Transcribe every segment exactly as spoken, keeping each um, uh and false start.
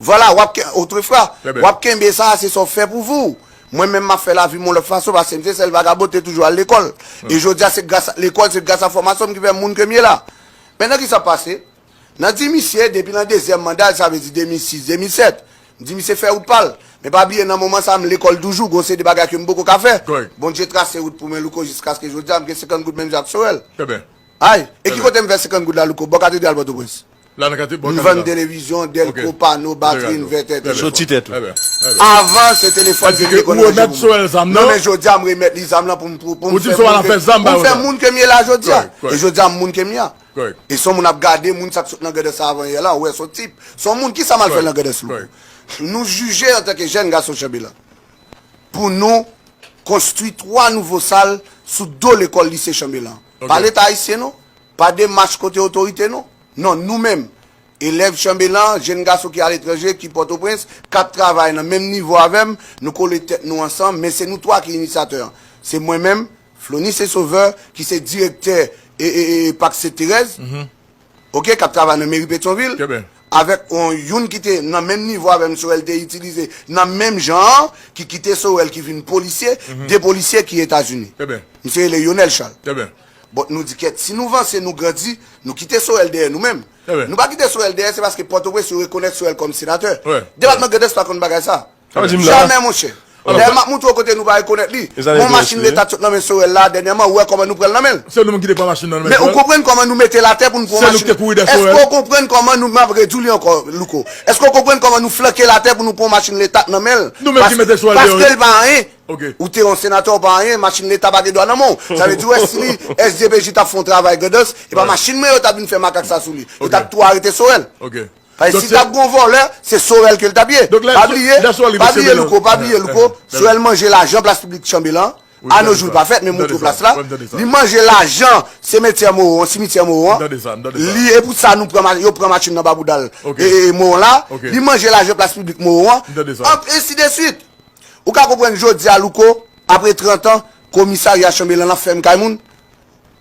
Vwala, w ap ke, otrefwa, w ap kenbe sa, se sa w fè pou vou. Mwen menm, m ap fè lavi m yon lòt fason, paske m se sèl vagabon te toujou al lekòl. E jodi a, se gras a lekòl, se gras a fòmasyon m ki fè m moun ke m ye la. Mentnan, ki sa k pase? Nan di misye, depi nan dezyèm manda l, sa vle di de mil sis, de mil sèt, m di misye fè wout pa l. Men pa bliye, nan moman sa a, m lekòl toujou, gon seri de bagay ke m poko ka fè. Bondye trase wout pou mwen, Louko, jiskaske jodi a, m gen senkant goud menm jan ak Sorel. Ay, e ki kote m fè senkant goud la, Louko? Bò Katedral Pòtoprens. M vann televizyon, dèlko, pano, batri, envètè, telefòn. Soti tèt ou. Avan, se telefòn ke m te konn ranje pou mwen. Non, men jodi a, m remèt li zam lan pou m, pou, pou m fè moun ke, pou m fè moun ke m ye la jodi a. E jodi a, m moun ke m ye a. E se yon moun ap gade, moun sa k sot nan Grandans sa avan yè la, ou wè se yon tip. Se yon moun, ki sa m al fè nan Grandans, Louko? Nou jije antanke jèn gason Chanbelan pou nou konstwi twa nouvo sal sou do lekòl lise Chanbelan. Pa Leta ayisyen non, pa demach kote otorite non. Non, nou menm, elèv Chanbelan, jèn gason ki aletranje, ki Pòtoprens, k ap travay nan menm nivo avè m, nou kole tèt nou ansanm, men se nou twa ki inisyatè an. Se mwen menm, Flonis e Sovè, ki se direktè e, e, e Pak Sent Terèz, oke, k ap travay nan meri Petyonvil, avèk yon, youn ki te nan menm nivo avè m, Sorel te itilize nan menm jan an, ki kite Sorel, ki vin polisye, de polisye ki Etazini. Misye rele Yonèl Chal. Bon, nou di kèt, si nou vanse, nou grandi, nou kite Sorel dèyè nou menm. Nou pa kite Sorel dèyè, se paske Pòtoprens yo rekonèt Sorel kòm senatè. Depatman Grandans pa konn bagay sa. Jamè, monchè. Dayè, m ap montre w kote nou pa rekonèt li. Bon, machin Leta t sot nan men Sorel la, dènyèman, ou wè kòman nou pran l nan men l. Se nou menm ki te pran machin nan men Sorel. Men ou konprann kòman nou mete l atè pou nou pran machin? Èske ou konprann kòman nou, m ap redi w li ankò, Louko? Èske ou konprann kòman nou flanke l atè pou nou pran machin Leta nan men l? Nou menm ki mete Sorel deyò, wi. Paske l pa anyen. Ou te yon senatè, ou pa anyen, machin Leta pa gen dwa nan men w. Sa vle di, w wè, si S D P J t ap fè yon travay Grandans, e pa machin mwen yo t ap vin fè makak sa sou li. Yo t ap tou arete Sorel. Paske si t ap gon vòlè, se Sorel ke l t ap ye. Pa bliye, pa bliye, Louko, pa bliye, Louko. Sorel manje lajan plas piblik Chanbelan. Anojou, l pa fèt, men montre w plas la. Li manje lajan simetyè Mowo an, simityè Mowo an. Li, e pou sa nou pran, yo pran machin nan ba bouda l. E, e, Mowo la. Li manje lajan plas piblik Mowo an. Ensi de swit. Ou ka konprann jodi a, Louko, apre trant an, komisarya Chanbelan ap fèmen kay moun?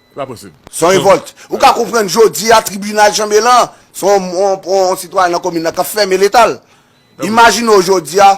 Se pa posib. Se yon revòlt. Ou ka konprann jodi a, tribinal Chanbelan, se yon, yon, yon sitwayen nan komin nan k ap fèmen Leta l. Imajine w jodi a,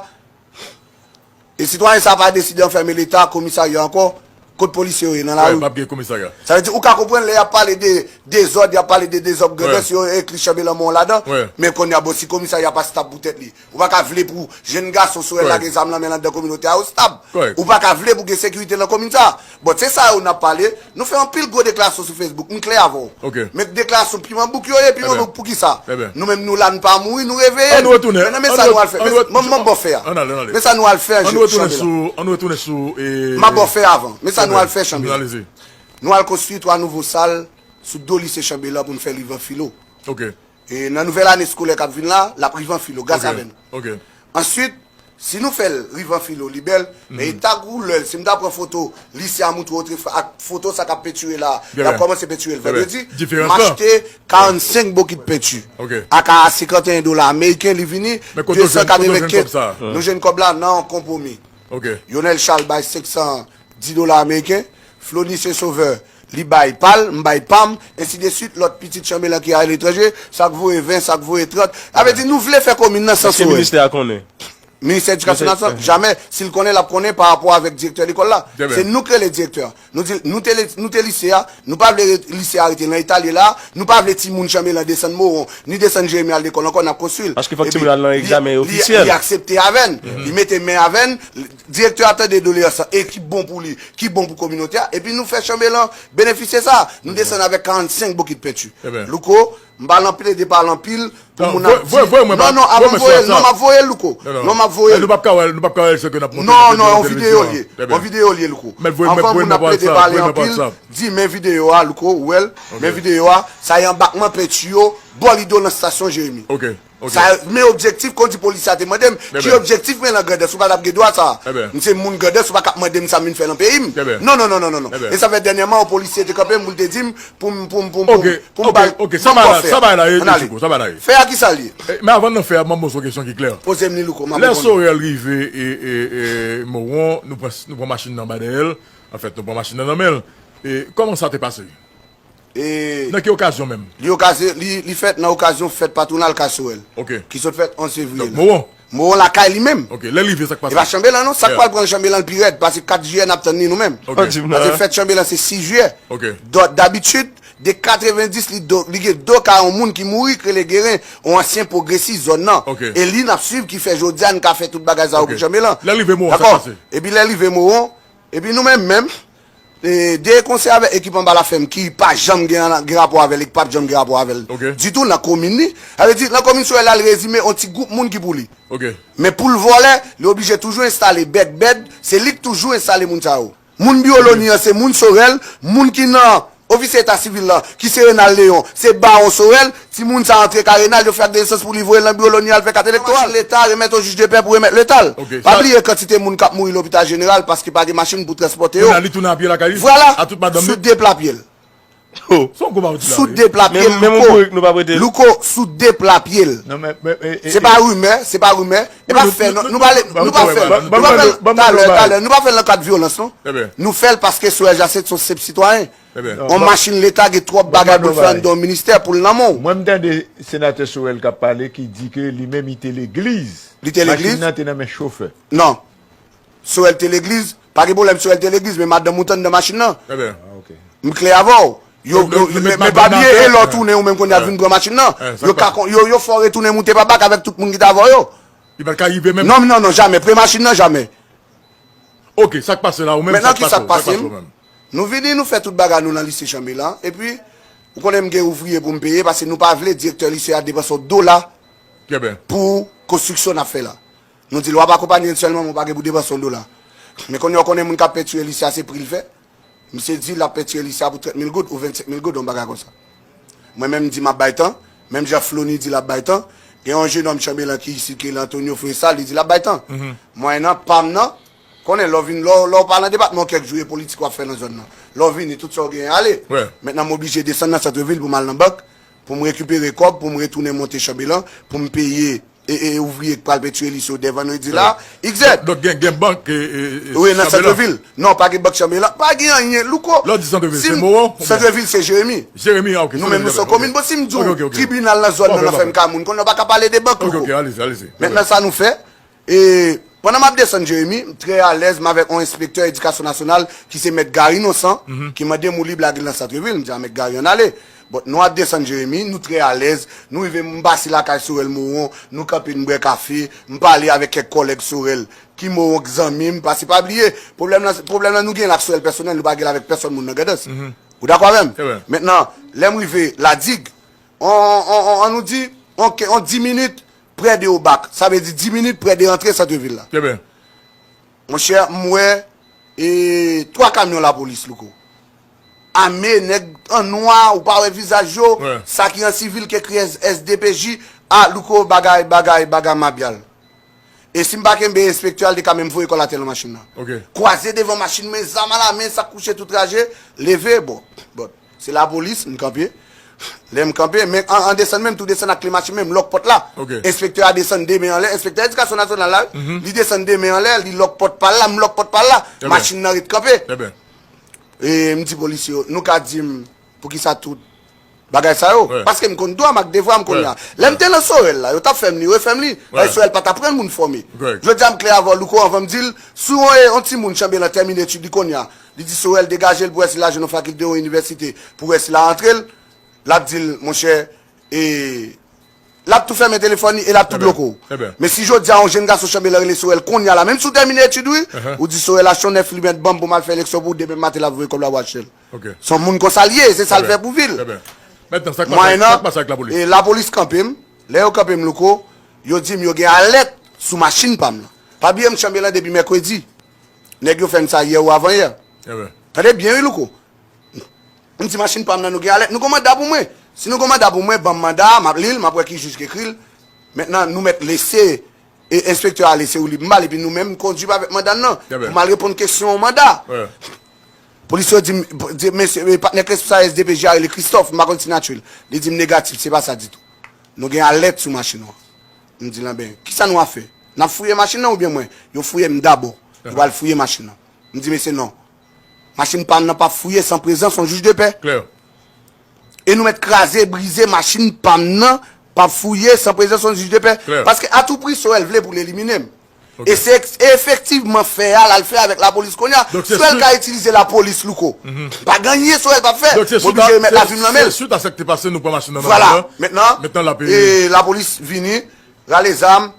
e sitwayen sa a pa deside anfèmen Leta, komisarya ankò, kot polisye yo ye nan lari? P ap gen komisarya. Sa vle di, ou ka konprann lè y ap pale de dezòd, y ap pale de dezòd Grandans, yo enkli Chanbelan Mowo ladan, men kounye a, bon, si komisarya pa stab pou tèt li, ou pa ka vle pou jèn gason Sorel la gen zam nan men l anndan kominote a, yo stab. Ou pa ka vle pou gen sekirite nan komin sa. Bon, se sa yo n ap pale. Nou fè anpil gwo deklarasyon sou Facebook. M klè avè w. Men deklarasyon piman bouk yo ye, piman bouk poukisa? Nou menm nou la, nou pa mouri, nou reveye. Men nan men sa nou al fè. Men, men, men ba w fè a. Men sa nou al fè, Chanbelan. M ap ba w fè avan. Men sa nou al fè, Chanbelan. Nou al konstwi twa nouvo sal sou do lise Chanbelan pou n fè rivan filo. E nan nouvèl ane eskolè k ap vin la, l ap rive an filo, gras avè nou. Answit, si nou fè l rive an filo, li bèl, men e ta koulè l, si m ta pran foto lise a montre w otrefwa ak foto sa k ap pentire la, y ap kòmanse pentire l vandredi, m achte karannsenk bokit penti. Aka senkanteyen dola ameriken, li vini desan katrevenkenz. Nou jwenn kòb la nan yon konpwomi. Yonèl Chal bay senksan dis dola ameriken, Flonis e Sovè, li bay pa l, m bay pa m, ensi de swit, lòt pitit Chanbelan ki aletranje, sa k voye ven, sa k voye trant. Sa vle di, nou vle fè komin nan sans Sorel. Èske ministè a konnen? Ministè Edikasyon Nasyonal, jamè. Si l konnen, l ap konnen pa rapò avèk direktè lekòl la. Se nou k rele direktè a. Nou di, nou te, nou te lise a, nou pa vle re-, lise a rete nan eta l ye la, nou pa vle timoun Chanbelan desann Mowon, ni desann Jeremi al lekòl ankò, n ap konstwi l. Paske fòk timoun al nan egzamen ofisyèl. Li aksepte avè n, li mete men avè n, direktè a tande doleyans lan, e ki bon pou li, ki bon pou kominote a, epi nou fè Chanbelan benefisye sa. Nou desann avèk karannsenk bokit penti. Louko, m pa nan plede pale anpil pou moun ap di. Non, non, avan m voye l, non, m ap voye l, Louko. Non, m ap voye l. Nou p ap ka wè l, nou p ap ka wè l, se ke n ap montre nan videyo l ye. Yon videyo l ye, Louko. Anvan moun ap plede pale anpil, di men videyo a, Louko, ou wè l, men videyo a, sa e anbakman penti yo, bò Lido nan estasyon Jeremi. Sa, men objektif, kon di polisye a te mande m, ki objektif mwen nan Grandans, ou pa t ap gen dwa sa. M se moun Grandans, ou pa ka ap mande m sa m vin fè nan peyi m. Non, non, non, non, non, non. E sa fè dènyèman, yon polisye te kanpe m pou l te di m, pou m, pou m, pou m, pou m, pou m ba l, sa bay la, sa bay la, Louko, sa bay la. Fè a ki sa l ye? Men avan n nan fè a, m ap poze w kesyon ki klè. Poze m li, Louko, m ap reponn ou. Lè Sorel rive, e, e, e, Mowon, nou pran, nou pran machin nan ba dèyè l. Anfèt, nou pran machin nan nan men l. E kòman sa te pase? E Nan ki okazyon menm? Li okazyon, li, li fèt nan okazyon fèt patwonal Kay Sorèl, Ok. Ki sot fèt onz fevriye. Donk, Mowon. Mowon lakay li menm. Ok, lè l rive, sa k E pa pase? Chanbelan non, sa k pral pran Chanbelan l pi rèd, paske kat jiyè n ap tann li nou menm. Ok. Paske fèt Chanbelan se sis jiyè. Ok. Donk, dabitid, de katrevendis, li, do, li gen do ka yon moun ki mouri, k rele Geren, yon ansyen pwogresis zòn nan. Ok. E li n ap swiv ki fè jodi a n ka fè tout bagay sa yo Ok. pou Chanbelan. Lè l rive Mowon, sa Dakò? pase? Epi lè l rive Mowon, epi nou menm menm, e, de konsèy avèk ekip anba lafèm ki pa janm gen, gen rapò avè l e ki p ap janm gen rapò avè l Ok. ditou nan komin li. Sa vle di, nan komin Sorèl la, l rezime yon ti gwoup moun ki pou li. Ok. Men pou l vòlè, li oblije toujou enstale bèk bèd, se li k toujou enstale moun sa yo. Moun biwo loni an se moun Sorèl, moun ki nan ofisye eta sivil la, ki se Renal Leon, se bawon Sorèl, timoun sa antre kay Renal, yo fè ak delisyans pou li voye l nan biwo loni al fè kat elektoral. Leta remèt yon jij de pè pou remèt leta l. Ok, Pa sa- bliye kantite moun k ap mouri lopital jeneral paske pa gen machin pou transpòte yo. Kounye a, li tounen a pye lakay li? Vwala, A tout madanm sou li? de pla pye l. Se yon gwo bagay ou di la, Sou wi. de pla pye l, Men men Louko. moun pou nou pa prete. Louko, sou de pla pye l. Non, men, men, e, e, Se pa rimè, se pa rimè. E pa fè, non, nou pa le, nou pa fè, nou pa fè, talè, talè, nou pa fè l nan kad vyolans, non. Ebyen. Nou fè l paske Sorèl Jacinthe se yon senp sitwayen. Ebyen. On machin leta gen twòp bagay pou l fè anndan yon ministè pou l nan men w. Mwen m tande senatè Sorèl k ap pale ki di ke li menm li te legliz. Li te legliz? Machin nan te nan men chofè. Non. Sorèl te legliz, pa gen pwoblèm Sorèl te legliz, men madanm ou t anndan machin nan. Ebyen. Ah, ok. M klè avè w. Yo, Yo- yo- yo men met men madanm pa bliye atè. E lè w tounen ou menm konnen al vin pran machin nan. Eh, sa Yo pa- ka kon- yo, yo fè w retounen moute pa bak avèk tout moun ki t avè w yo. Li pa t ka rive menm. Non, non, non, jamè. Pre machin nan, jamè. Ok, sa k pase la ou menm? Mentnan ki sa k pase Ou m? menm? Nou vini, nou fè tout bagay nou nan lise Chanbelan. Epi, ou konnen m gen ouvriye pou m peye, paske nou pa vle direktè lise a depanse yon dola Ebyen. Pou konstriksyon n ap fè la. Nou di l w ap akonpanye n sèlman, men w pa gen pou depanse yon dola. Men kounye a w konnen moun k ap pentire lise a se pri l fè. Misye di l ap pentire lise a pou trant mil goud ou vennsenk mil goud, yon bagay konsa. Mwen menm m di m ap bay tan, menm jan Flony di l ap bay tan. Gen yon jenòm Chanbelan ki isit ki rele Antonio Fresal, li di l ap bay tan. Mwayen nan pa m nan, konnen lè w vin, lè w lè w pa nan depatman w kèk jou e politik w ap fè nan zòn nan. Lè w vini, tout sa w genyen ale. Wè. Mentnan m oblije desann nan sant vil pou m al nan bank, pou m rekipere kòb, pou m retounen monte Chanbelan, pou m peye e, e ouvriye k pral pentire lise yo dè vandredi la, egzèt. Donk gen, gen bank e, e, e, Wi, nan Chanbelan. Santrevil. Non, pa gen bank Chanbelan, pa gen anyen, Louko. Lè w di Santrevil, Si se m- Mowon? Oubyen? Santrevil se Jeremi. Jeremi, ah, ok. Nou menm nou se komin. Bon, si m di Ok, ok, w ok. tribinal nan zòn Ok, nan, nan ok. fè m ka moun, konnen w pa ka pale de bank, Ok, Louko. ok, alezi, alezi. Mentnan sa nou fè, e pandan m ap desann Jeremi, m trè alèz, m avèk yon enspektè edikasyon nasyonal ki se mèt Gary Nonsan, ki mande m ou lib lage l nan Santrevil. M di a mèt Gary ann ale. Bon, nou ap desann Jeremi, nou trè alèz, nou rive, m pase lakay Sorèl Mowon, nou kanpe, n bwè kafe, m pale avèk kèk kòlèg Sorèl ki Mowon k zanmi m, paske pa bliye, pwoblèm nan, pwoblèm nan nou gen l ak Sorèl pèsonèl, nou pa gen l avèk pèsòn moun nan Grandans. Ou dakò avè m? Trè byen. Mentnan, lè m rive Ladig, on, on, on, an nou di, on, on dis minit prè de Obak, sa vle di dis minit prè de rantre Santrevil la. Trè byen. Monchè, m wè e twa kamyon lapolis, Louko. Ame, nèg an nwa, ou pa wè vizaj yo, Wè. Sa ki an sivil ki ekri S D P J, a, Louko, bagay, bagay, bagay mabyal. E si m pa kenbe enspektè a, li te ka menm voye kò l atè nan machin nan. Ok. Kwaze devan machin mwen, zam alamen, sa k kouche tou traje, leve, bon, bon. Se lapolis, m kanpe. Lè m kanpe, men an, an desann menm, tou desann ak kle machin mwen, m lòk pòt la. Ok. Enspektè a desann de men anlè, enspektè edikasyon nasyonal la, wi. Li desann de men anlè, li lòk pòt pa l la, m lòk pòt pa l la. Trè byen. Machin nan ret kanpe. Trè byen. E m di polisye yo, nou ka di m poukisa tout bagay sa yo? Wè. Paske m konn dwa m ak devwa m kounye a. Wè. Lè m te nan Sorèl la, yo t ap fè m li, refè m li. Wè. Sorèl pa t ap pran moun fòme. Correct. Jodi a m klè avè w, Louko, anvan m di l, si w, e, yon timoun Chanbelan tèmine etid li kounye a, li di Sorèl degaje l pou wè si l al jwenn yon fakilte, yon inivèsite, pou wè si l a antre l, l ap di l, monchè, e, l ap tou fèmen telefòn li e l ap tou Trè byen. bloke w. Trè byen. Men si jodi a yon jenn gason Chanbelan rele Sorèl kounye a la, menm si w tèmine etid, wi, Uh-huh. ou di Sorèl achte yon nèf limèt ban m pou m al fè eleksyon pou w, demen maten l ap voye kòb la pou achte l. Ok. Se yon moun konsa l ye, se sa l Trè fè pou vi l. Trè byen. Mentnan, sa k pase, Mwayen sa nan, k pase ak lapolis? E lapolis kanpe m. Lè yo kanpe m, Louko, yo di m yo gen alèt sou machin pa m nan. Pa bliye m Chanbelan depi mèkredi. Nèg yo fè m sa yè ou avan yè. Trè byen. Tande byen, wi, Louko. M di machin pa m nan, nou gen alèt, nou gen manda pou mwen. Si nou gen manda pou mwen, ban m manda a, m ap li l, m ap wè ki jij ki ekri l. Mentnan, nou mèt lese, e enspektè a lese w lib, m ba l, epi nou menm, kondui avèk manda n nan. Trè byen. Pou m al reponn kesyon yon manda. Wè. Polisye yo di m, di, mesye, e, patnè responsab S D P J a rele Christophe, m pa konn siyati l. Li di m negatif, se pa sa ditou. Nou gen alèt sou machin nou an. M di l, enben, kisa nou a fè? N ap fouye machin nan oubyen mwen? Yo fouye m dabò. Yo pral fouye machin nan. M di mesye non. Machin pa m nan p ap fouye san prezans yon jij de pè. Klè. E nou mèt kraze, brize machin pa m nan, p ap fouye san prezans yon jij de pè. Klè. Paske atoupri Sorel vle pou l elimine m. E se ex- e efektivman fè a l al fè avèk lapolis kounye a. Donk se Sorel ka itilize lapolis, Louko. Pa gen anyen Sorel p ap fè. Donk se Mwen oblije remèt lavi m nan men l. Se suit a sa k te pase, nou pran machin nan nan Vwala. Mentnan, mentnan l ap e lapolis vini, rale zam.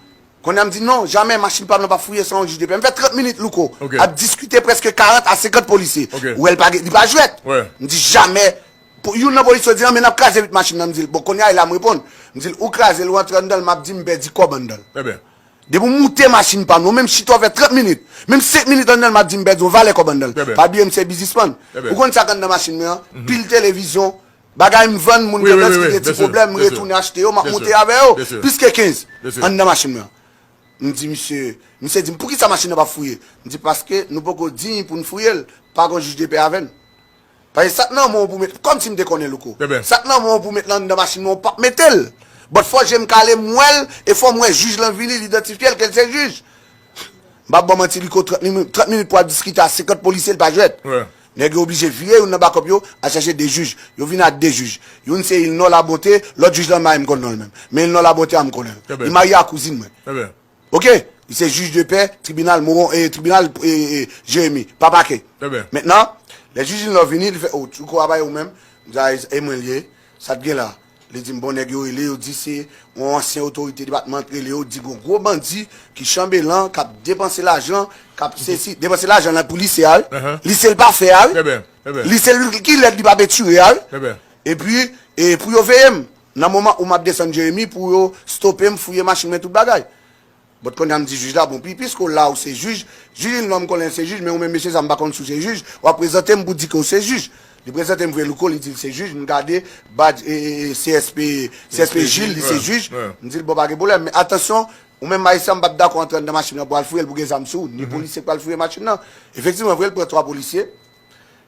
Kounye a m di non, jamè machin pa m nan p ap fouye san yon jij de pè. M fè trant minit, Louko, ap diskite prèske karant a senkant polisye. Ou wè l pa gen- li pa jwèt. M di jamè. Pou- Youn nan polisye yo di, "An, men n ap kraze vit machin nan." M di l, "Bon, kounye a, e la m reponn." M di l, "Ou kraze l, ou antre anndan l, m ap di m pèdi kòb anndan l." Depi w moute machin pa m nan, ou menm chita w fè trant minit, menm senk minit anndan l, m ap di m pèdi yon valè kòb anndan l. Pa bliye m se biznismann. Ou konn sa k anndan machin mwen an? Pil televizyon, bagay m vann, moun tandans ki gen ti pwoblèm, m retounen achte yo, m ap moute avè yo. Plis ke kenz anndan machin mwen an. M di misye, misye di m, "Poukisa machin nan p ap fouye?" M di, "Paske nou poko diy pou n fouye l, pa gon jij de pè avè n." Paske sa k nan men w pou met, kòmsi m te konnen Louko. Sa k nan men w pou met l anndan machin nan, w p ap mete l. But fò je m kale, m wè l, e fò m wè jij lan vini, l idantifye l, ke l se jij. M p ap ba w manti, Louko, trant minit, trant minit pou ap diskite a senkant polisye, l pa jwèt. Nèg yo oblije vire youn nan bakòp yo, al chache de jij. Yo vin a de jij. Youn se Ilnò Labonte, lòt jij lan m pa menm konn non l menm. Men Ilnò Labonte a m konnen l. Li marye a kouzin mwen. Oke? Li se jij de pè, tribinal Moron, e tribinal e, e, Jeremi, pa pakè. Mentnan, lè jij Ilnò vini, li fè, "O, Louko a bay ou menm?" M di, "A, e mwen l ye. Sa t gen la?" Li di m, "Bon, nèg yo rele, yo di se yon ansyen otorite depatman k rele yo, di gon gwo bandi ki chanbelan, k ap depanse lajan, k ap sesi, depanse lajan nan pou lise a, wi. Lise l pa fè a, wi. Lise l ki lèd, li pa pentire a, wi. Epi, e pou yo veye m, nan moman ou m ap desann Jeremi, pou yo stope m, fouye machin mwen, tout bagay." But kounye a m di jij la, "Bon, pi, piske w la, ou se jij, jij Ilnò m konnen l se jij, men ou menm mesye sa m pa konn si w se jij, w ap prezante m pou di ke w se jij." Li prezante m vre Louko, li di l se jij, m gade badj e, e, e, C S P, C S P Jil, li se jij. M di l, "Bon, pa gen pwoblèm, men atansyon, ou menm majistra, m p ap dakò antre anndan machin nan pou al fouye l, pou gen zam sou ou, ni polisye k pral fouye machin nan." Efektivman, vre, l pran twa polisye,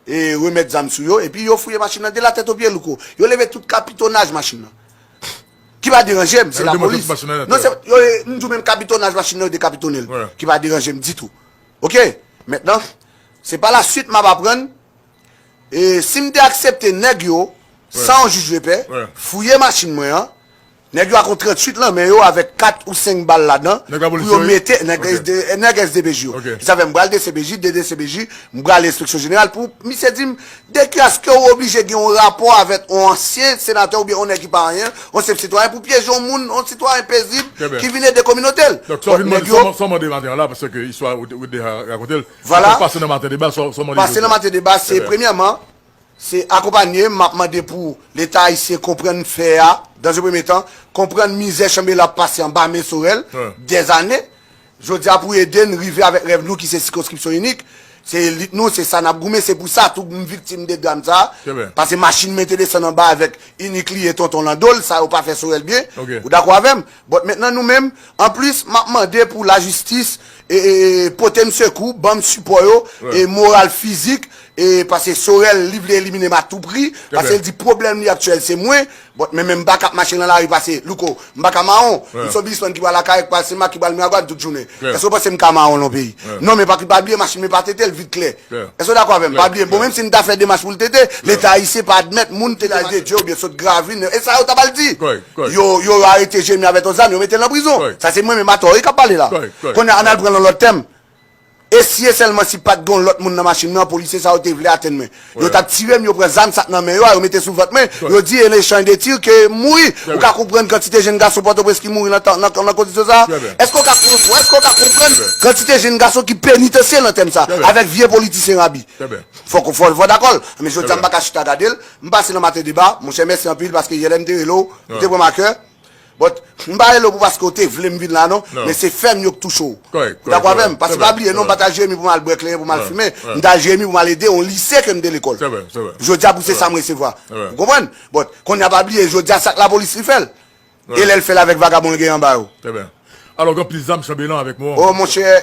e remèt zam sou yo, epi yo fouye machin nan de la tèt o pye, Louko. Yo leve tout kapitonaj machin nan. Ki pa deranje m, se lapolis. Non, se, yo, m di w menm kapitonaj machin nan, yo dekapitone l. Ki pa deranje m ditou. Oke? Mentnan, se pa la suite m ap aprann, e si m te aksepte nèg yo, san yon jij de pè, fouye machin mwen an, nèg yo ak yon tranntuit lan men yo avèk kat ou senk bal ladan, pou yo mete nèg S D, nèg S D P J yo. Ki sa fè m pral D C P J, de D C P J, m pral enspeksyon jeneral pou misye di m, "De ki èske ou oblije gen yon rapò avèk yon ansyen senatè oubyen yon nèg ki pa anyen, yon senp sitwayen pou pyeje yon moun, yon sitwayen pezib ki vin ede kominote l?" Donk, sa w vin mande, sa w mande maten an la, paske istwa ou te, ou te deja rakonte l. Vwala. Sa k pase nan maten deba, sa w, sa w mande jodi a. Pase nan maten deba, se premyèman, se akonpanye, m ap mande pou Leta ayisyen konprann fè a, dans un premier temps, konprann mizè Chanbelan ap pase anba men Sorel, dèzane. Jodi a pou ede n rive avèk rèv nou ki se sikonskripsyon inik. Se lit nou, se sa n ap goumen, se pou sa tou m viktim de dram sa. Paske machin mwen te desann anba avèk inik li e tonton lan do l, sa yo pa fè Sorel byen. Ou dakò avè m? But mentnan nou menm, anplis, m ap mande pou lajistis e, e, e, pote m sekou, ban m sipò yo, e moral, fizik, e paske Sorel, li vle elimine m a tou pri, paske l di pwoblèm li aktyèl se mwen, but men menm m pa ka ap mache nan lari paske, Louko, m pa ka mawon. M se yon biznismann ki pral lakay, ki pral Senmak, ki pral Miragwàn tout jounen. Èske w panse m ka mawon nan yon peyi? Non, men pa, pa bliye machin mwen pa tete l vit klè. Èske w dakò avè m? Pa bliye, bon, menm si n ta fè demach pou l tete, Leta ayisyen pa admèt moun tete de Dye oubyen sot gravi, e sa yo ta pral di. Yo, yo arete Jeremi avèk yon zam, yo mete l nan prizon. Sa se mwen menm atò, wi, k ap pale la. Kounye a, ann al pran yon lòt tèm. E si e sèlman si pa t gen yon lòt moun nan machin nan, polisye sa yo te vle atenn mwen. Yo t ap tire m, yo pran zam sa k nan men yo a, yo mete sou vant mwen, yo di, en échange de tir, ke m mouri. Ou ka konprann kantite jenn gason Pòtoprens ki mouri nan, nan, nan kondisyon sa a? Èske w ka, èske w ka konprann kantite jenn gason ki penitansye nan tèm sa a, avèk vye politisyen rabi? Fòk, fòk, fòk dakò l. Men jodi a, m pa ka chita gade l. M pase nan maten deba. Monchè, mèsi anpil paske yè lè m te rele w, ou te pran m a kè. But, m pa rele w pou paske w te vle m vin la non, men se fè m yo k touche w. Ou dakò avè m? Paske pa bliye non, m pa t al Jeremi pou m al bwè kleren, pou m al fimen. M t al Jeremi pou m al ede yon lise ke m te lekòl. Jodi a pou se sa m resevwa. Ou konprann? But, kounye a pa bliye, jodi a sa k lapolis li fè l. E lè l fè l avèk vagabon l gen anba yo. Trè byen. Alò, gen anpil zam Chanbelan avèk mwen. Oh, monchè,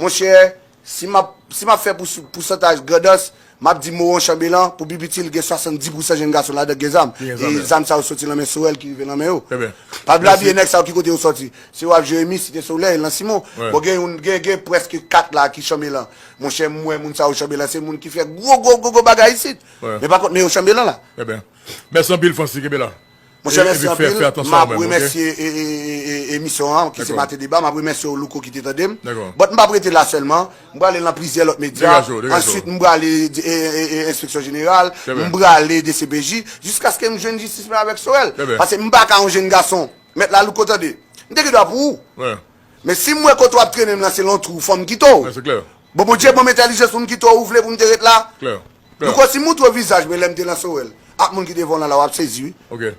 monchè, si m ap, si m ap fè pou, pousantaj Grandans, M ap di mo an, Chanbelan, pou pi piti, l gen swasanndis pousan jenn gason ladan k gen zam. E zam sa yo soti nan men Sorel ki rive nan men yo. Pa bliye nèg sa yo ki kote yo sòti. Se w ap Jeremi, Site Solèy, Lan Simon. Bon, gen, gen, gen prèske kat la ki Chanbelan. Monchè, m wè moun sa yo Chanbelan, se moun ki fè gwo, gwo, gwo, gwo bagay isit. Men pa kont, men yo Chanbelan la. Mèsi anpil, Francis, kenbe la. Monchè, mèsi anpil. M ap remèsye emisyon an, ki se Maten Deba. M ap remèsye w, Louko, ki te tande m. But m p ap rete la sèlman. M prale nan plizyè lòt medya. Answit, m prale Enspeksyon Jeneral. M prale D C P J. Jiskaske m jwenn jistis mwen avèk Sorel. Paske m pa ka yon jenn gason. Mèt la, Louko, tande. M te gen dwa pou ou. Men si m wè kote w ap trennen m nan se nan yon twou, fò m kite w. Bon, Bondye ban m entèlijans pou m kite w, ou vle pou m te ret la? Louko, si m moutre w vizaj mwen lè m te nan Sorel ak moun ki devan w lan la, w ap sezi, wi.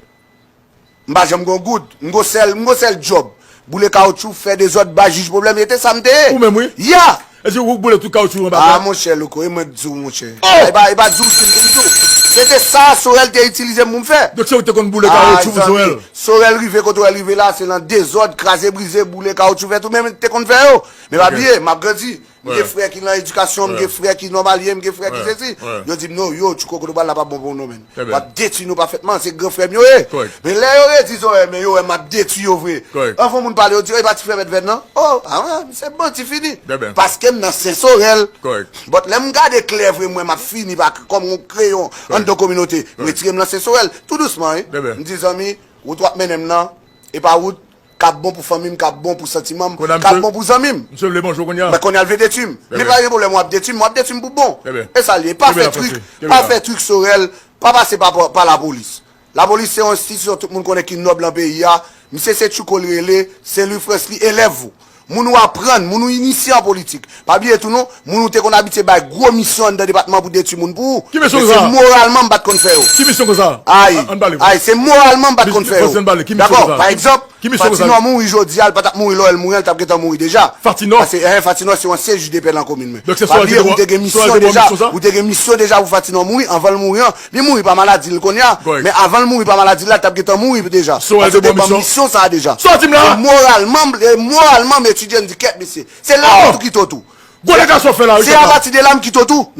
M pa janm gen yon goud. M gon sèl, m gon sèl djòb. Boule kawoutchou, fè dezòd, bay jij pwoblèm, e te sa m te ye. Ou menm, wi. Ya! E si ou boule tout kawoutchou anba tè? A, monchè, Louko, e mwen k di w, monchè. E pa, e pa di w si m pou m di w. Se te sa Sorel te itilize m pou m fè. Donk se ou ki te konn boule kawoutchou pou Sorel? Sorel rive kote Sorel rive la, se nan dezòd, kraze brize, boule kawoutchou, fè tout, men m te konn fè yo. Men pa bliye, m ap grandi. M gen frè ki nan edikasyon, m gen frè ki nòmalye, m gen frè ki sesi. Yo di m, non, yo, Tchouko, kote w pral la pa bon pou w non, men. W ap detwi nou pafètman, se gran frè m yo ye. Men lè yo redi Sorel, men yo wè m ap detwi yo vre. Anvan moun pale, yo di, e pa ti frè Mèt Vèn nan? O, a, se bon, ti fini. Paske m nan Sen Sorel. But lè m gade klè vre, m wè m ap fini pa kòm yon kreyon anndan kominote. M retire m nan Sen Sorel, tou dousman, wi. M di, zanmi, wout w ap mennen m nan, e pa wout k ap bon pou fanmi m, k ap bon pou santiman m, k ap bon pou zanmi m. Misye vle manje w kounye a. Men kounye a l vle detwi m. Men pa gen pwoblèm, w ap detwi m, w ap detwi m pou bon. E sa l ye. Pa fè trik, pa fè trik Sorel, pa pase pa, pa lapolis. Lapolis se yon enstitisyon tout moun konnen ki nòb lan peyi a. Misye se Tchouko l rele, Sen Lwi Frans li elèv ou. Moun ou aprann, moun ou inisye an politik. Pa bliye tou non, moun ou te konn abitye bay gwo misyon anndan depatman pou detwi moun pou ou. Men se moralman m pa t konn fè yo. Ki misyon konsa? Ay, ay, se moralman m pa t konn fè yo. Dakò, pa egzanp, Fatinò mouri jodi a, l pa t ap mouri lè w wè l mouri an, l t ap gentan mouri deja. Fatinò? Paske, en, Fatinò se yon ansyen jij depè lan komin mwen. Pa bliye, ou te gen misyon deja, ou te gen misyon deja pou Fatinò mouri anvan l mouri an. Li mouri pa maladi l kounye a, men avan l mouri pa maladi l la, l t ap gentan mouri deja. Paske w te ban m misyon sa a deja. Sa w di m la? E moralman, e moralman, m etidye, m di, kèt, mesye, se la m tou kite w tou. Gwo dega sa w fè la, wi. Se apati de la m kite w tou.